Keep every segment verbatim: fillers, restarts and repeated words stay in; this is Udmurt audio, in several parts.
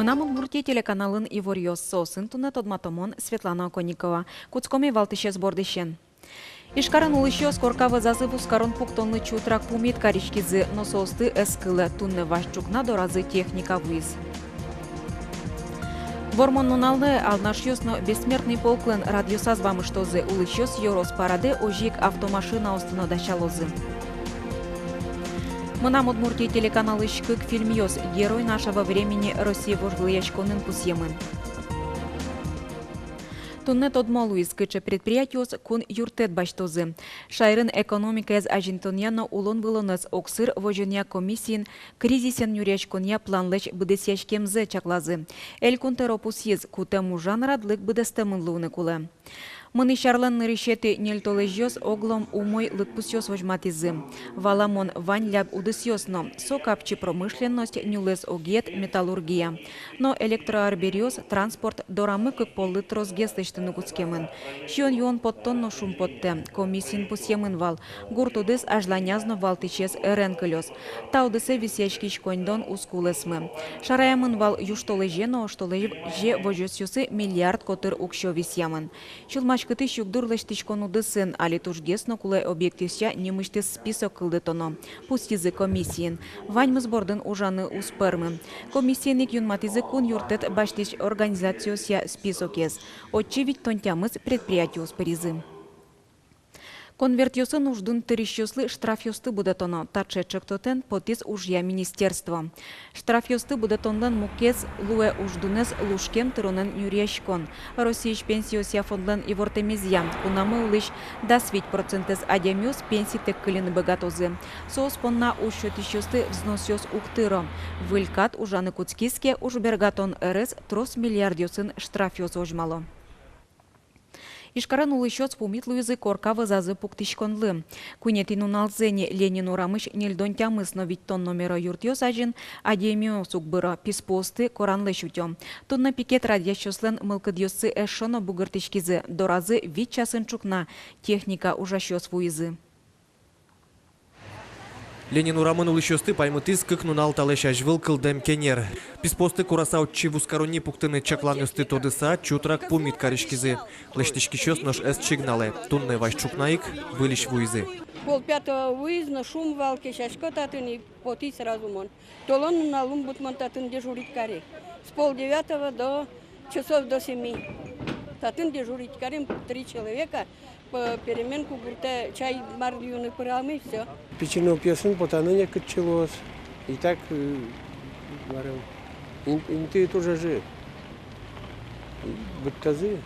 «Мынам Удмуртие» телеканалын иворъёс, соосын туннэ тодматомон Светлана Оконникова. Кутскомы валтӥсез бордысен. Ижкарын улӥсьёс корка вӧзазы вузкарон пуктонлы чутрак пумит кариськизы, но соосты ӧз кылэ, туннэ вазь ӵукна доразы техника вуиз. Вормон нуналлы Алнашъёс но «Бессмертный полклэн» радъёсаз вамыштозы, улӥсьёс ёрос парадэ озьы ик автомашинаосты но дасялозы. «Мынам Удмуртие» телеканалысь кык фильмъёс: «Герой нашего времени» Россия вожвылъяськонын пусъемын. Туннэ тодмо луиз, кыӵе предприятиос кун юрттэт басьтозы. Шаерын экономикаез азинтонъя но улон-вылонэз огсыр возёнъя комиссиын кризисэн нюръяськонъя планлэсь быдэсъяськемзэ чаклазы. Элькун тӧро пусйиз, кутэм ужан радлык быдэстэмын луыны кулэ. Мынӥсь арлэн нырысетӥ ньыль толэзьёс оглом умой лыдпусъёс возьматӥзы. Валамон, вань ляб удысъёс но: со капчи промышленность, нюлэс огет, металлургия. Но электроарбериос, транспорт дорамы кык поллы тросгес лэсьтыны кутскемын. Сиён-юон поттон но шумпоттэ. Комиссиын пусъемын вал: гурт удыс азьланяз но валтӥсез ӧрен кылёз. Та удысэ висъяськись коньдон уз кулэсмы. Шараямын вал южтолэзе но оштолэзе возёсъёсы миллиард котыр уксё висъямын. Сюлмаськытӥсь югдур лэсьтӥськон удысын. Али тужгес но кулэ объектъёсъя нимысьтыз список кылдытоно, пусйизы комиссиын. Ваньмыз бордын ужаны уз пӧрмы. Комиссиын ик юнматӥзы кун юрттэт басьтӥсь организациосъя списокез. Отчы витьтон тямыс предприятиос пыризы. Конвертъёсын уждун тырисьёслы штрафъёсты будэтоно. Таӵе ӵектотэн потӥз ужъя министерство. Штрафъёсты будэтонлэн мукет луэ уждунэз лушкем тыронэн нюръяськон. Россиысь Пенсиосъя фондлэн ивортэмезъя, кунамы улӥсь дас вить процентэз адямиос пенситэк кыльыны быгатозы. Соос понна уж сётӥсьёсты взносъёс уг тыро. Выль кат ужаны кутскиз ке, ужбергатон ӧрез трос миллиардъёсын штрафъёс возьмало. Ижкарын улӥсьёс пумит луизы корка вӧзазы пуктӥськонлы. Куинетӥ нуналзэ ни Ленин урамысь ньыльдон тямыс но витьтон номеро юртъёс азьын адямиос уг быро, писпуосты коранлэсь утё. Туннэ пикет радъясьёслэн мылкыдъёссы эшшо но бугыртӥськизы, доразы вить часын ӵукна техника ужасьёс вуизы. Ленин урамын улӥсьёсты паймытӥз кык нунал талэсь азьвыл кылдэм кенер. Писпуосты кораса, отчы вузкаронни пуктыны чакланъёсты тодыса, чутрак пумит кариськизы. Лэсьтӥськисьёс нош ӧз чигналэ: туннэ вазь ӵукна ик выльысь вуизы. Пол пятого вуиз, но шум вал, кесясько татын и потӥ сразу мон. Толон нунал ум быдмон татын дежурить кари. С пол девятого до часов до семи. Татын дежурить карим, три человека. По переменку гуртэ чай мар юыны пырамы, всё. Пичи нылпиосын потаны некытчы луоз. И так, э, марым, ин-, инты туж ӧжыт. Быдтозы,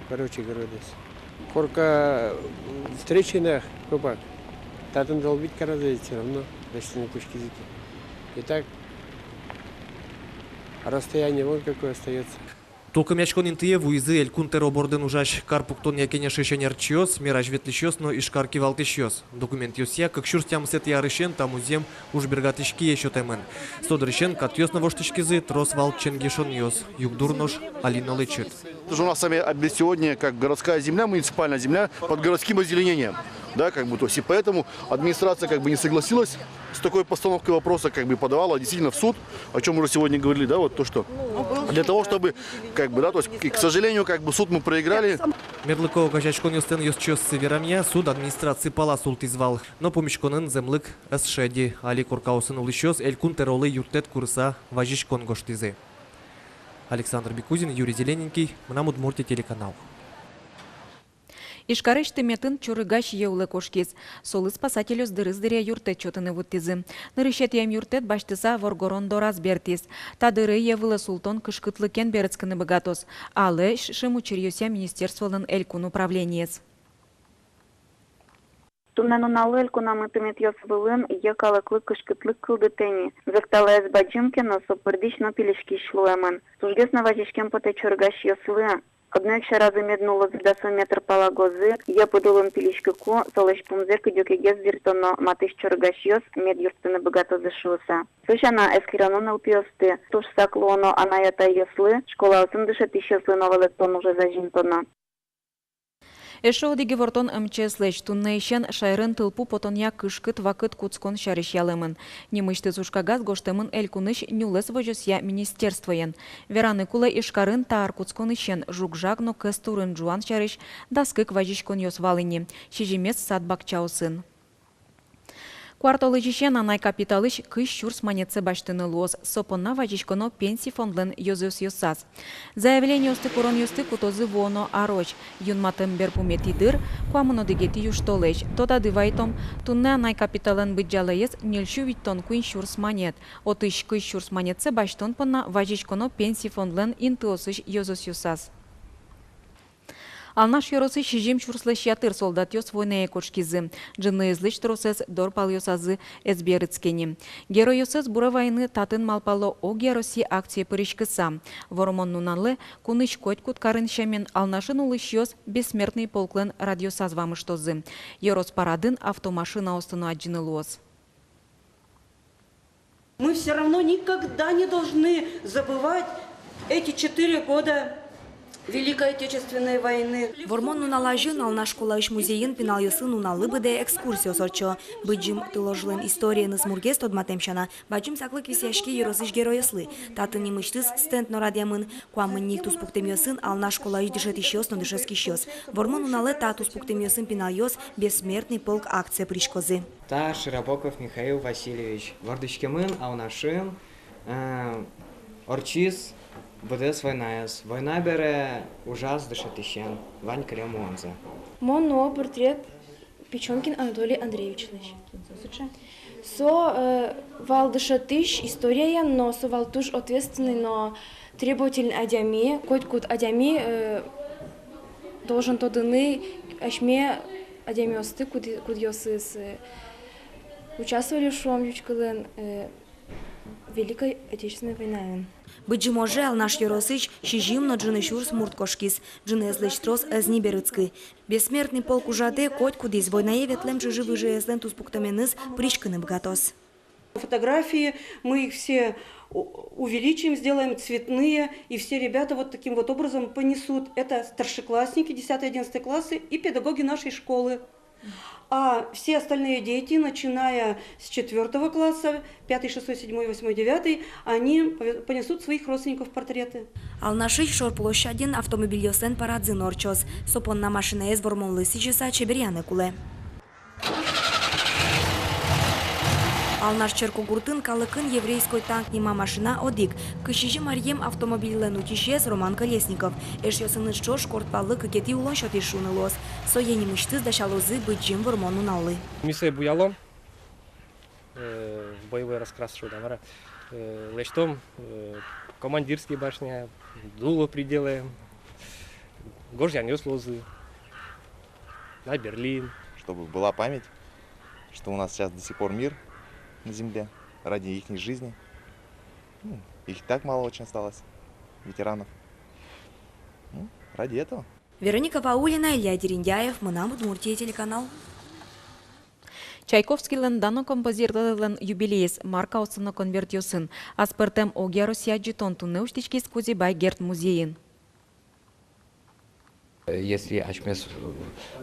короче, городысь. Корка, э, встреченах копак. Татын долбить карозы, всё равно лэсьтыны кутскизы ке. И так расстояние вон какое остаётся. Тулкымъяськон интые вуизы Элькун тӧро бордын ужась кар пуктонъя кенешысь ӧнерчиос, меразь ветлӥсьёс но Ижкар кивалтӥсьёс. Документъёсъя, кык сюрс тямысэтӥ арысен та музъем ужбергатӥськие сётэмын. Со дырысен катъёс но воштӥськизы, трос вал ченгешонъёс, югдур нош али но лэчыт. Это же у нас с вами обе-, сегодня как городская земля, муниципальная земля под городским озеленением. Да, как бы, то есть, и поэтому администрация как бы не согласилась с такой постановкой вопроса, как бы подавала действительно в суд, о чём мы уже сегодня говорили, да, вот то, что для того, чтобы, как бы, да, то есть, и, к сожалению, как бы суд мы проиграли. Мерлыко огазеяськонъёслэн ёзчиоссы верамъя, суд администраци пала султӥз вал, но пумиськонын зэмлык ӧз шеды. Али коркаосын улӥсьёс Элькун тӧролы юрттэт курыса вазиськон гожтӥзы. Александр Бекузин, Юрий Зелененький, «Мынам Удмуртие» телеканал. Ижкарысь тыметын чорыгась йӧ улэ кошкиз. Солы спасательёс дырыз дыръя юрттэт сётыны вуттӥзы. Нырысетӥ эм юрттэт басьтыса воргорон дораз бертӥз. Та дыре йӧ вылэ султон кышкытлыкен берытскыны быгатоз. Алэ ш-, шим учыръёсъя министерстволэн элькун управлениез. Туннэ нуналлы элькунамы тыметъёс вылын йӧ калыклы кышкытлык кылдытэ ни. Зӧкталаез бадӟым ке но, со пырдӥсь но пилиськись луэмын. Тужгес но вазиськем потэ чорыгасьёслы. Одно ик сьӧразы мед нуллозы дасо метр палагозы, йӧ пыд улын пилиськыку, солэсь пумзэ кыдёкегес бертоно, матысь чорыгасьёс мед юрттыны быгатозы шуыса. Со сяна, эскероно нылпиосты, туж сак луоно анай-атайёслы, школаосын дышетӥсьёслы но валэктон ужез азинтоно. Эшшо одӥг ивортон МЧС-лэсь. Туннэысен шаерын тылпу потонъя кышкыт вакыт кутскон сярысь ялэмын. Нимысьтыз ужкагаз гожтэмын элькунысь нюлэс возёсъя министерствоен. Вераны кулэ, Ижкарын та ар кутсконысен жуг-жаг но кӧс турын ӝуан сярысь дас кык вазиськонъёс вал ини, сизьымез сад-бакчаосын. Куартолэзьысен анай капиталысь кызь сюрс манетсэ басьтыны луоз. Со понна вазиськоно Пенси фондлэн ёзъёсъёсаз. Заявлениосты куронъёсты кутозы вуоно арозь. Юнматэм берпуметӥ дыр — куамын одӥгетӥ южтолэзь. Тодады вайтом, туннэ анай капиталэн быдӟалаез ньыльсю витьтон куинь сюрс манет. Отысь кызь сюрс манетсэ басьтон понна вазиськоно Пенси фондлэн интыосысь ёзъёсъёсаз. Алнаш ёросысь сизьым сюрслэсь ятыр солдатъёс войнае кошкизы. Ӝыныезлэсь тросэз дор палъёсазы ӧз берытске ни. Геройёсыз буре вайыны татын малпало огъя Россия акцие пыриськыса. Вормон нуналэ кунысь котькуд карын сямен Алнашын улӥсьёс Бессмертный полклэн радъёсаз вамыштозы. Ёрос парадын автомашинаосты но адӟыны луоз. Мы всё равно никогда не должны забывать эти четыре года Великой Отечественной войны. Вормон нунал азьын Алнаш школаысь музейын пиналъёслы нуналлы быдэ экскурсиос ортчо. Быдӟым тыложлэн историеныз мургес тодматэм сяна, бадӟым саклык висъяське ёросысь геройёслы. Татын нимысьтыз стенд но радъямын. Куамын ньыль туспуктэмъёсын Алнаш школаысь дышетӥсьёс но дышетскисьёс. Вормон нуналэ та туспуктэмъёсын пиналъёс «Бессмертный полк» акцие пыриськозы. Та Широбоков Михаил Васильевич. Вордӥськемын Алнашын, э, ортчиз быдэс войнаез. Война бере ужаз дышетӥсен, вань кылем улонзэ. Мон нуо портрет Печёнкин Анатолий Андреевичлэсь. Со, э, вал дышетӥсь историяен, но со вал туж ответственный но требовательный адями. Котькуд адями, э, должен тодыны асьме адямиосты, куд-, кудъёсыз, э, участвовали, шуом ӟуч кылын, э, Великой Отечественной войнаын. Быдӟым оже Алнаш ёросысь сизьым но ӝыны сюрс мурт кошкиз. Ӝыныезлэсь трос ӧз ни берытскы. «Бессмертный полк» ужрадэ котькудӥз войнае ветлэм чыжы-выжыезлэн туспуктэмыныз пыриськыны быгатоз. Фотографии, мы их все у-, увеличим, сделаем цветные, и все ребята вот таким вот образом понесут. Это старшеклассники, десятый, одиннадцатый классы и педагоги нашей школы. А все остальные дети, начиная с четвёртого класса, пятый, шестой, седьмой, восьмой, девятый, они пове-, понесут своих родственников портреты. Алнашысь шор площадьын автомобильёслэн парадзы но ортчоз. Со понна машинаез вормонлы сӥзьыса чеберъяны кулэ. Алнаш черкогуртын калыкын «Еврейской танк» нима машина одӥг. Кызь сизьым аръем автомобильлэн утисез Роман Колесников. Эшъёсыныз ӵош кортпаллы кыкетӥ улон сётӥз шуыны луоз. Сое нимысьтыз дасялозы Быдӟым Вормон нуналлы. Ми сое буялом, э, в боевой раскрас шуод-а, мар-а, э, лэсьтом, э, командирский башня, дуло приделаем, гожъянъёс луозы на Берлин. Чтобы была память, что у нас сейчас до сих пор мир на земле, ради ихней жизни. Ну, их и так мало очень осталось, ветеранов. Ну, ради этого. Вероника Ваулина, Илья Дерендяев, «Мынам Удмуртие» телеканал. Чайковскийлэн дано композиторлэн юбилейез маркаосын но конвертъёсын. Аспӧртэм огъя Россия адӟытон туннэ усьтӥськиз Кузебай Герд музейын. Если асьмес,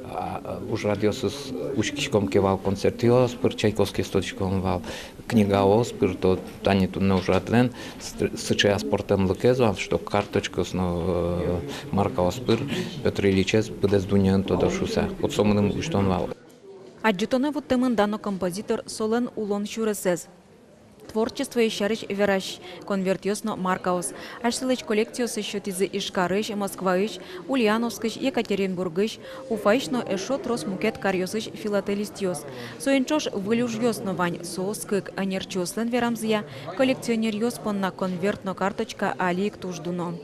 а, а, ужрадъёсыз учкиськом ке вал, концертъёс пыр Чайковскиез тодӥськом вал, книгаос пыр, то тани туннэ ужрадлэн ст-, сыӵе аспӧртэмлыкез вал, что карточкаос но, э, маркаос пыр Пётр Ильичез быдэс дуннеын тодо шуыса. Вот со мыным усьтон вал. Адӟытонэ вуттэмын дано композитор, солэн улон сюресэз, творчествоез сярысь верась конвертъёс но маркаос. Асьсэлэсь коллекциосыз сётӥзы Ижкарысь, Москваысь, Ульяновскысь, Екатеринбургысь, Уфаысь но эшшо трос мукет каръёсысь филателистъёс. Соин ӵош выль ужъёс но вань, соос кык. Ӧнерчиослэн верамзыя, коллекционеръёс понна конверт но карточка али ик туж дуно.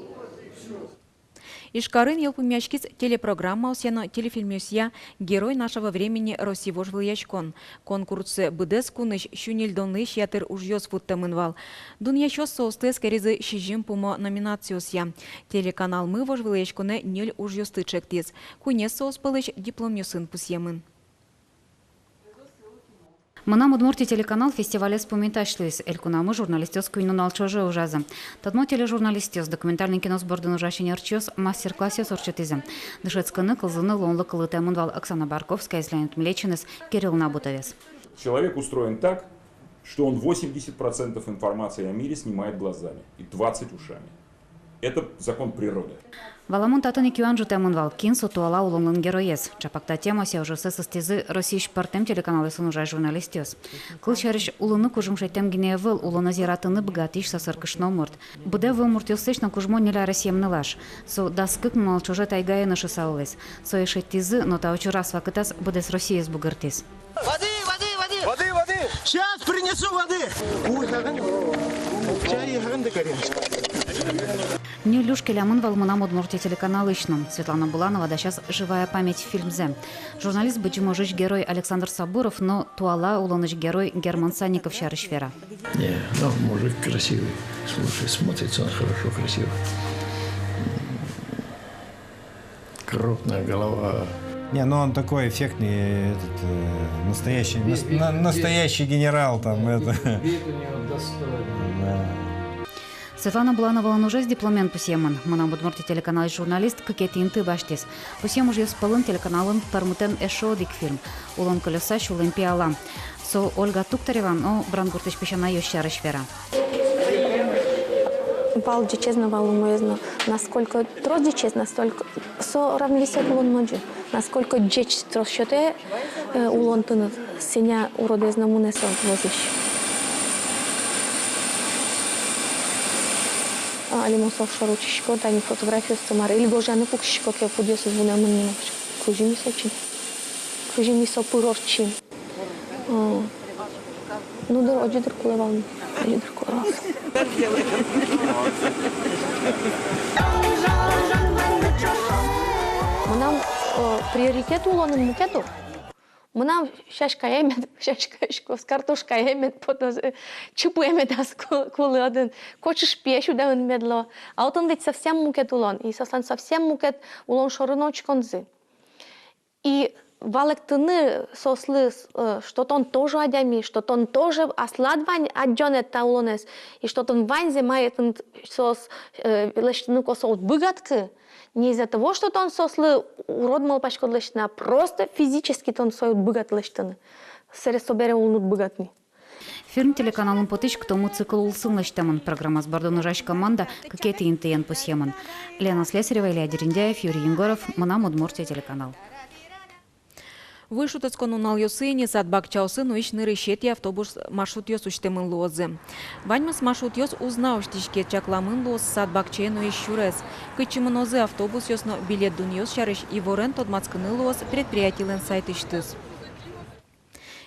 Ижкарын йылпумъяськиз телепрограммаосъя но телефильмъёсъя «Герой нашего времени» Росси вожвылъяськон. Конкурсэ быдэс кунысь сю ньыльдонлэсь ятыр ужъёс вуттэмын вал. Дунъясьёс соосты эскеризы сизьым пумо номинациосъя. Телеканалмы вожвылъяськонэ ньыль ужъёсты ӵектӥз. Куинез соос пӧлысь дипломъёсын пусъемын. «Мынам Удмуртие» телеканал фестивалез пумитась луиз. Элькунамы журналистъёс куинь нунал ӵоже ужазы. Тодмо тележурналистъёс, документальной киноос бордын ужась ӧнерчиос мастер-классъёс ортчытӥзы. Дышетскыны, кылзыны луонлык кылдытэмын вал Оксана Барковскаез, Леонид Млечин, Кирилл Набутовез. Человек устроен так, что он восемьдесят процентов информации о мире снимает глазами и двадцать ушами. Это закон природы. Валамон, татын ик юан ӝутэмын вал: кин со туала улонлэн героез. Чапак та темаосъя ужъёссэс ыстӥзы Россиысь пӧртэм телеканалъёсын ужась журналистъёс. Кылсярысь, улыны кужым шедьтэм гинэ ӧвӧл, улонэз яратыны быгатӥсь сӧсыр кышномурт. Быдэ вуэм муртъёслэсь но кужмо ньыль аресъем нылаш. Со дас кык нунал ӵоже тайгае но шыса улӥз. Сое шедьтӥзы, но та учыр ас вакытаз быдэс Россиез бугыртӥз. Воды, воды, воды! Воды, воды! Щас принесу воды! Уй, хаган. Чай, хаган да карин. Ньыль уж келямын вал «Мынам Удмуртие» телеканалысь но. Светлана Буланова дасяз «Живая память» фильмзэ. Журналист Быдӟым ожысь герой Александр Сабуров но туала улонысь герой Герман Санников сярысь вера. Не, ну, мужик красивый. Слушай, смотрится он хорошо, красиво. Крупная голова. Не, ну он такой эффектный, этот, э, настоящий, нас- на- настоящий генерал там, это. Вид у него достойный. Да. Светлана Булановалэн ужез дипломен пусъемын. «Мынам Удмуртие» телеканалысь журналист кыкетӥ инты басьтӥз. Пусъем ужъёс пӧлын телеканалын пӧрмытэн эшшо одӥг фильм. Улон кылёсаз «Сюлэм пиала». Со Ольга Туктарева но Брангуртысь песянаёс сярысь вера. Вал ӟечез но, вал умоез но. Насколько трос ӟечез, настолько со равновесие кулэ луоно ӟеч. Насколько ӟеч трос сётэ, э, улон тыныд, сэня уродэз но мынэ со вӧзысь. А али мон со шоры учкисько, тани фотографиосты мар, или гожъяны пуксисько ке, кудъёсыз вунэмын ни ма. Кызьы ми со ӵем, кызьы ми со пыр ортчим. О. Ну, дыр, озьы, дыр, кулэ вал ни. Озьы, дыр, кулэ вал. Мынам, о, приоритет улонын мукет ук. Мынам сяськае мед сяськаськоз, картошкае мед потоз, э, чипые мед ас ку- кулэ отын, кочыш пие сюдэмын мед луоз. А отын ведь совсем мукет улон, и соослэн совсем мукет улон шоры но учконзы. И валэктыны соослы, э, что тон тоже адями, что тон тоже аслад вань адӟонэд та улонэз, и что тон ваньзэ, мае тыныд соос, э, лэсьтыны косо, уд быгатӥськы, не из-за того, что тон соослы урод малпаськод лэсьтыны, а просто физически тон сое уд быгаты лэсьтыны. Сэре собере улыны уд быгаты ни. Фильм телеканалын потӥськ «Томы» цикл улсын лэсьтэмын. Программаос бордын ужась команда кыкетӥ интыен пусъемын. Лена Слесарева, Илья Дерендяев, Юрий Егоров, «Мынам Удмуртие» телеканал. Вуж шутэтскон нуналъёсы ини сад-бакчаосы нуись нырысетӥ автобус маршрутъёс усьтэмын луозы. Ваньмыз маршрутъёс уз на усьтӥське, чакламын луоз сад-бакчае нуись сюрес. Кытчы мынозы автобусъёс но билет дунъёс сярысь иворен тодматскыны луоз предприятилэн сайтысьтыз.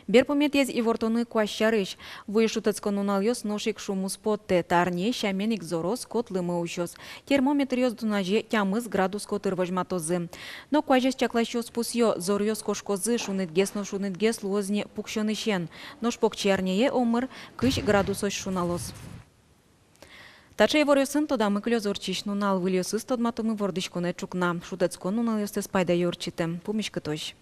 Берпуметӥез ивортоны куазь сярысь. Вуж шутэтскон нуналъёс нош ик шумпоттэ, та арне сямен ик зороз, кот лымы усёз. Термометръёс дуназе тямыс градус котыр возьматозы. Но куазез чакласьёс пусъё, зоръёс кошкозы, шунытгес но шунытгес луоз ни пуксёнысен. Нош покчиарняе омыр кызь градусозь шуналоз. Таӵе иворъёсын тодамы кылёз ортчись нунал. Выльёсыз тодматомы вордӥськонэ ӵукна. Шутэтскон нуналъёстэс пайдаё ортчытэм. Пумиськытозь.